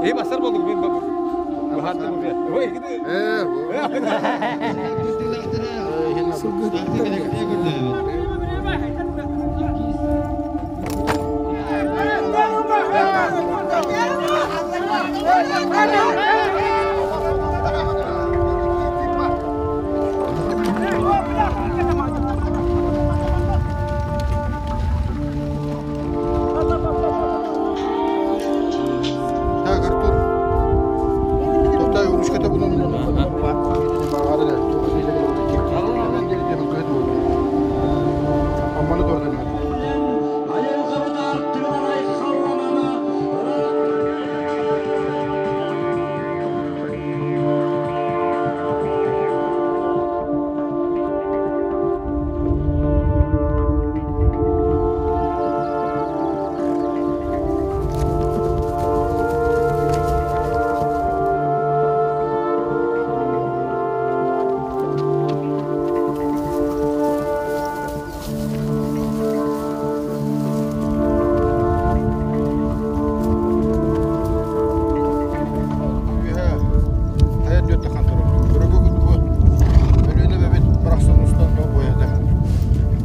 Э басар болдук мен быһааттым уже. Ой, Э, Так, Артур. Тоқтай, ручката бұны Амманы тордан.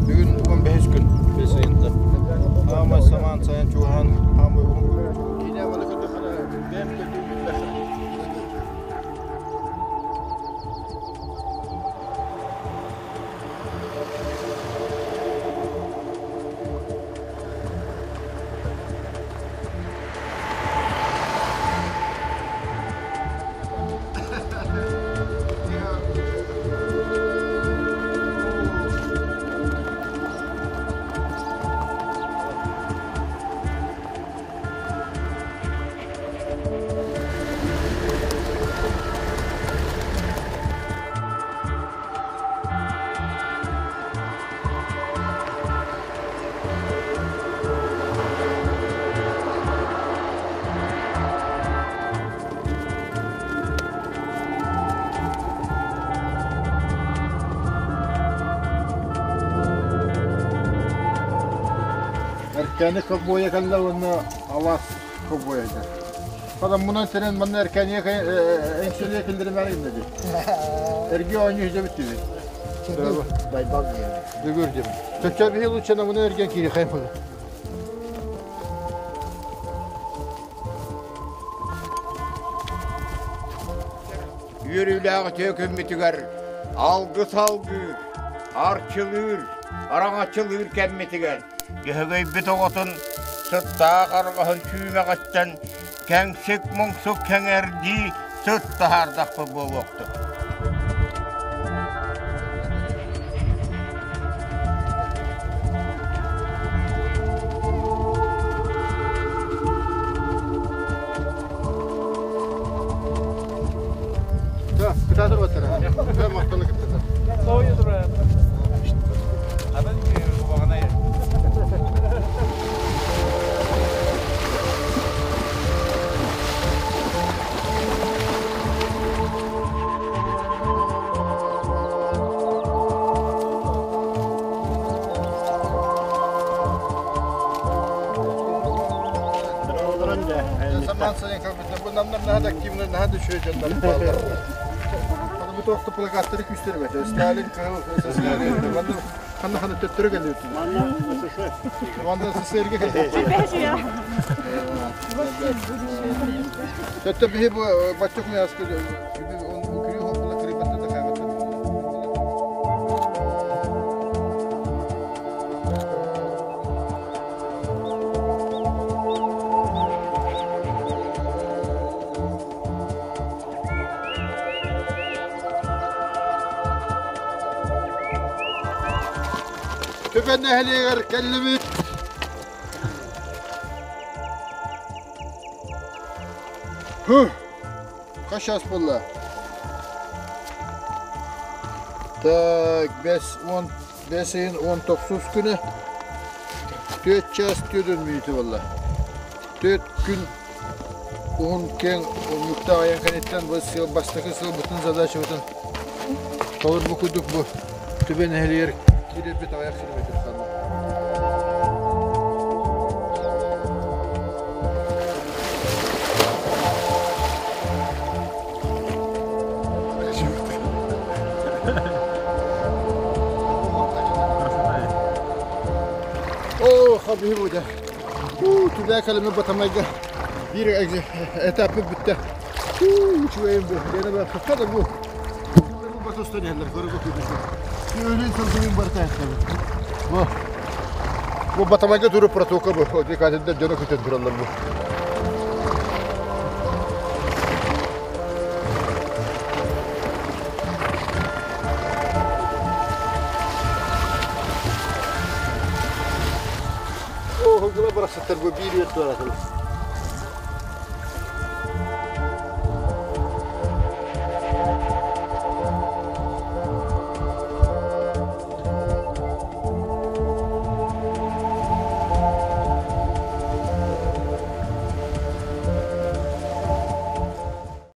Бүгүн 15 күн бесейинде. Ама саман сайын чухан, ама уһун күн. Кине маны көтөхөнө бэм көтү Эркээни ковбойа кэллэ уонна алаас ковбойа этэ. Хада мунан сэрэн манна эркээнигэ эҥсэлиэ киллэримээр гынна дии. Эрги оонньуу иһдьэбит дии. Байбал диэн. Бүгүр диэн. Төччө биһи лучше намына эрген киирихэйм була. Үөрүүлээх үтүө күммүтүгэр алгыс алгыыр, арчылыыр, араҥаччылыыр кэммитигэр Дьөһөгөйбүт оҕотун сыттаах арҕаһын сүүмэҕиттэн кэҥсик-муҥсук кэҥэрдии сыт таһаардахпыт буолуохтун. Да, кытаатыр баттара. Да, махтана кыттата. Саман сайын кэлбитэ. Бу намнар наһаа да активно, наһаа да үчүгэй дьоннор бааллар. Аны бу туохта плакаттары күүстэр бэтэ. Сталин, Кыһыл СССР. Манна ханна ханна төттөрү кэллибит. Манна СССР. Манна СССР-ге кэллибит. Төттө биһи бу бачча куйааска күрүү хоппула кырыйбатта да хаабатта. Түбэ нэһилиэгэр кэллибит. Huh! Kaç час буолла? Так, 5, 10, 5 ыйын 19 күнэ. 4 час 4 мүнүүтэ буолла. 4 күн уһун киэҥ унньуктаах айан кэнниттэн бу сыл бастакы сылбытын задачабытын толорбу курдук бу Түбэ нэһилиэгэр киирэрбит аҕыйах километр хаалла. Өрүһү бу дьэ. Түбээ кэлэмэ Батамайга биир этаппыт бүттэ. Үчүгэйим бу. Диэнэ бу хакка да бу. Бу батустан иһэллэр көрө көтүдү. Өлүн сылдьыбын барыта эттэбит. Бу Бу Батамайга туру протока бу. Одекатиндар дьоно көтөн тураллар бу. Оо, гыла барахсаттар бу биир үөр туоратылар.